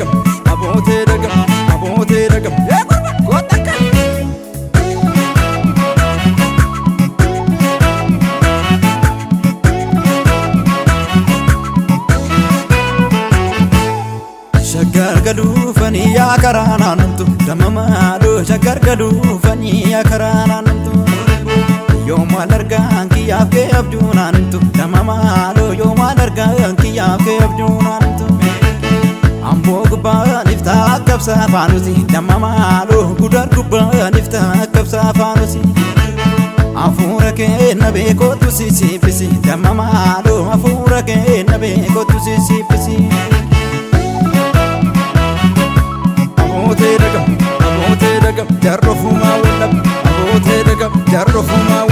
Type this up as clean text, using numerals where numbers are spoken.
dagam, abootee dagam, abootee dagam. Ee gurba goota akka. Shaggar galuufanii yaa karaa naannomtu damma maaloo, shaggar galuufanii yaa karaa naannomtu. Yoo maal argaan kiyyaaf kee abjuu naannimtu damma maaloo, yoo maal argaan kiyyaaf kee abjuu naannimtu. Amboo gubbaan iftaa akka ibsaa faanusi damma maaloo, gudar gubbaan iftaa akka ibsaa faanusi. Hafuura kee na beekootu sisiifisi damma maaloo, hafuura kee na beekootu sisiifisi. Abootee dagam, abootee dagam, jarrofumaa wallab, abootee dagam, jarrofumaa.